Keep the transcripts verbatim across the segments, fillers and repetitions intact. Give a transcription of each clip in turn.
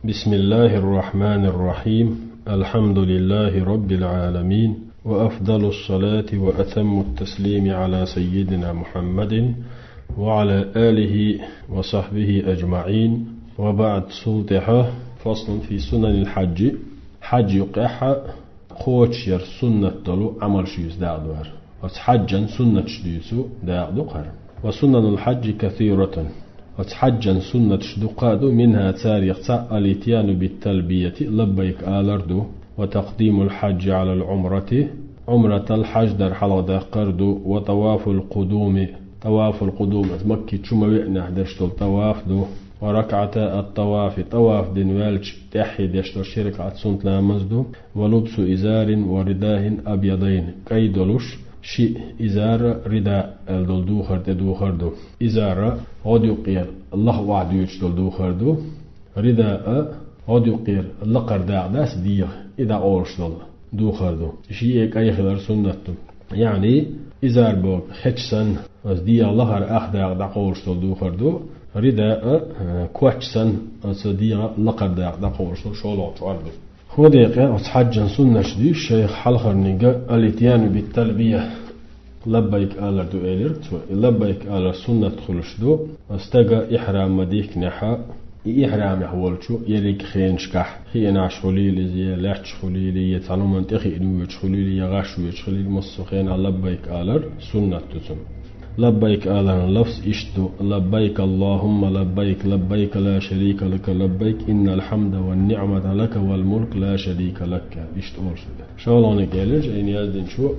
بسم الله الرحمن الرحيم. الحمد لله رب العالمين، وأفضل الصلاة وأتم التسليم على سيدنا محمد وعلى آله وصحبه أجمعين. وبعد، султӀехьа فصل في سنن الحج. Хьаджа юкъехьа кхочушъяр суннат долу Ӏамалш юьйцу дакъа ду хӀара. Оцу хьаджан суннаташ дуьйцу дакъа ду хӀара. وسنن الحج كثيرة. Оцу хьаджан суннаташ дукха а ду, منها, царех цхьаъ, الإتيان بالتلبية, лаббайк алар ду, وتقديم الحج على العمرة, Ӏумратал хьаж дар хьалха даккхар ду, وطواف القدوم, طواف القدوم, Макка чу ма веанехь деш долу тӀаваф ду, وركعتا الطواف, тӀаваф дина ваьлча тӀаьххье деш долу ши ракаӀат суннат ламаз ду, ولبس إزار ورداء أبيضين, кӀай долуш шиъ, изара, рида аьлла долу духар тӀедухар ду. Изара гӀодаюккъера лаха охьадоьдуш долу духар ду. Рида а гӀодаюккъера лакхара дакъа дац дегӀан, и дӀакъовлуш долу духар ду. Шиъ а кӀай хилар суннат ду. Яъни, изар боху хеча санна, оцу дегӀан лахара ах дакъа дӀакъовлуш долу духар ду. Рида а, э, коч санна, оцу дегӀан лакхара дакъа дӀакъовлуш долу шолгӀа чкъор ду. ХӀун декъе оцу хьаджан суннаташ дуьйцу шайх хьалхарниг, الإتيان بالتلبية, лаббайк алар ду элира цо. И лаббайк алар суннат хуьлуш ду, стага ихьрам ма дихкинехьа, и ихьрамехь волчу ерриг хенашкахь, хиънаш хуьлийла иза, я лаьтташ хуьлийла, я цхьана хӀуманна тӀе хиъна воьдуш хуьлийла, я гӀаш воьдуш хуьлийла, массо а хенахь лаббайк алар суннат ду цунна. Лаббайк аларан лафз иштта ду: لبيك اللهم لبيك، لبيك لا شريك لك لبيك، إن الحمد والنعمة لك والملك لا شريك لك. Иштта олуш ду. ШолгӀаниг элира шайна яздинчо: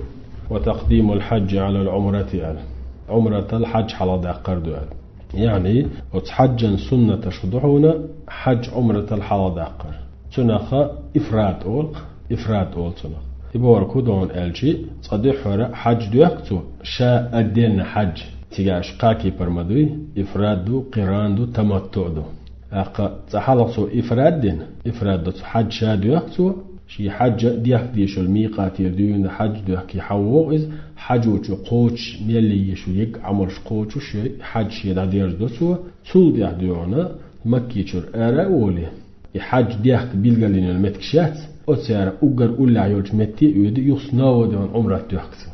وتقديم الحج على العمرة аьлла. Ӏумратал хьаж хьалха даккхар ду аьлла. Яъни, оцу хьаджан суннаташ ду хьуна хьаж Ӏумратал хьалха даккхар. Цунах ифрад олу, ифрад олу цунах. И бохург хӀун ду хьуна аьлча, цкъа дуьххьара хьаж доьхку цо, ша отдельно хьаж, цигахь кхаа кепара ма дуй, ифрад ду, къиран ду, таматтуъ ду. ТӀаккха цкъа хьалха цо ифрад дина, ифрад ду цо, хьаж ша доьхку цо, шен хьаджа дехка дезаш йолу микъатера дуьйна хьаж доьхкий хьан вогӀу иза, хьажочо кхочуш мел еш ю, ерриг Ӏамалш кхочуш ю, хьаж шен дӀадерзадо цо, цул тӀаьхьа дуьйна Маккичуьра ара а волий, и хьаж дехка билгалйина йолу меттигаш яц, оцара уггар уллехь йолчу метте а оьду, юха снова дуьйна Ӏумрат доьхку цо.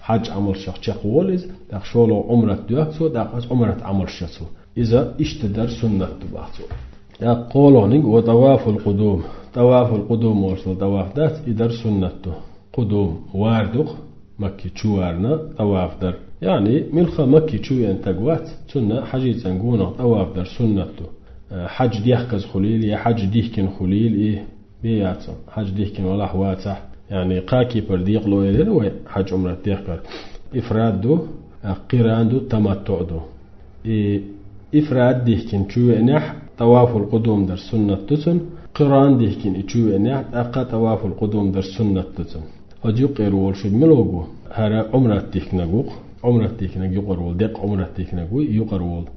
Хьаж Ӏамалшах чекхволу иза, тӀаккха шолгӀа Ӏумрат доьхку цо, тӀаккха оцу Ӏумрат Ӏамалш ю цо. Иза иштта дар суннат ду боху цо. ТӀаккха кхоалгӀаниг: وطواف القدوم. ТӀавафул къудум олуш долу тӀаваф дац, и дар суннат ду. Къудум вар ду-кх, Макки чу варна тӀаваф дар. Яъни, муьлхха Макки чу веана стаг вац, цунна хьажцӀан гонах тӀаваф дар суннат ду. Э, хьаж дехказа хуьлийла, я хьаж дихкина хуьлийла, и бен яц, хьаж дихкина валахь, вацахь. Яъни, кхаа кепара декъало элира вай хьаж Ӏумрат дехкар. Ифрад ду, э, къиран ду, таматтуъ ду. И ифрад дихкина чу веанехь, тӀавафул къудум дар суннат ду цунна, къиран дихкина и чу веанехь, тӀаккха тӀавафул къудум дар суннат ду цунна. Оцу юккъера волуш мила ву? ХӀара Ӏумрат дихкинарг ву-кх. Ӏумрат дихкинарг юкъара волу, деккъа Ӏумрат дихкинарг ву, юкъара волу.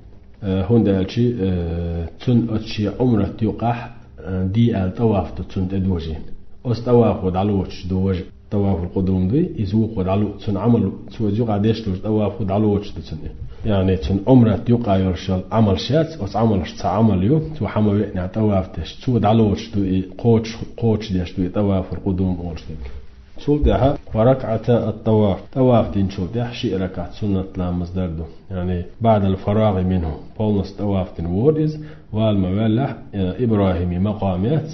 Э, хӀунда аьлча, э, цунна оцу шен Ӏумрат юкъахь, э, диъал тӀаваф ду цунна тӀедожийна. Оцу тӀавафо дӀалоцуш ду важа. ТӀавафул къудум дуй, иза вукхо дӀалу, цунна Ӏамал, цо иза юкъахь деш долчу тӀавафо дӀалоцуш ду цунна. Яъни, цунна Ӏумрат юкъахь йолуш йолу Ӏамалш яц, оцу Ӏамалш цхьа Ӏамал ю, цо хьан ма веанехь тӀаваф деш, цо дӀалоцуш ду и, кхочуш, кхочушдеш ду и тӀавафул къудум олуш дерг. Цул тӀаьхьа: وركعتا الطواف. ТӀаваф динчул тӀаьхьа шиъ ракаӀат суннат ламаз дар ду. Яъни, بعد الفراغ منه. Полностью тӀаваф дина волу иза, вала ма ваьллехь, э, ИбрахӀиман макъам яц.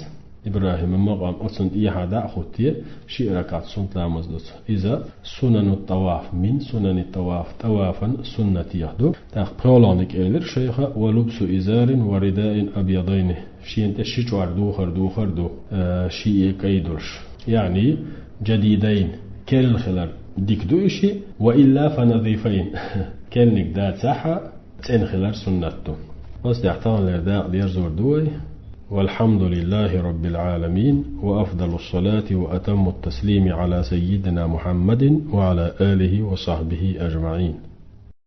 ИбрахӀиман макъам, оцунна тӀехьа дӀа а хӀуттий, шиъ ракаӀат суннат ламаз ду цо. Иза сунанут-тӀаваф, мин сунанит-тӀаваф, тӀавафан суннатех ду. ТӀаккха пхоьалгӀаниг элира шайха: ولبس إزار ورداء أبيضين. Шена тӀе ши чкъор духар духар ду, э, шиъ а кӀай долуш. Яъни, جديدين, керланиг хилар дика ду и шиъ, وإلا فنظيفين, керланиг дацахь а, цӀена хилар суннат ду. Оцу тӀехь таханлера дакъа дерзор ду вай. والحمد لله رب العالمين، وأفضل الصلاة وأتم التسليم على سيدنا محمد وعلى آله وصحبه أجمعين.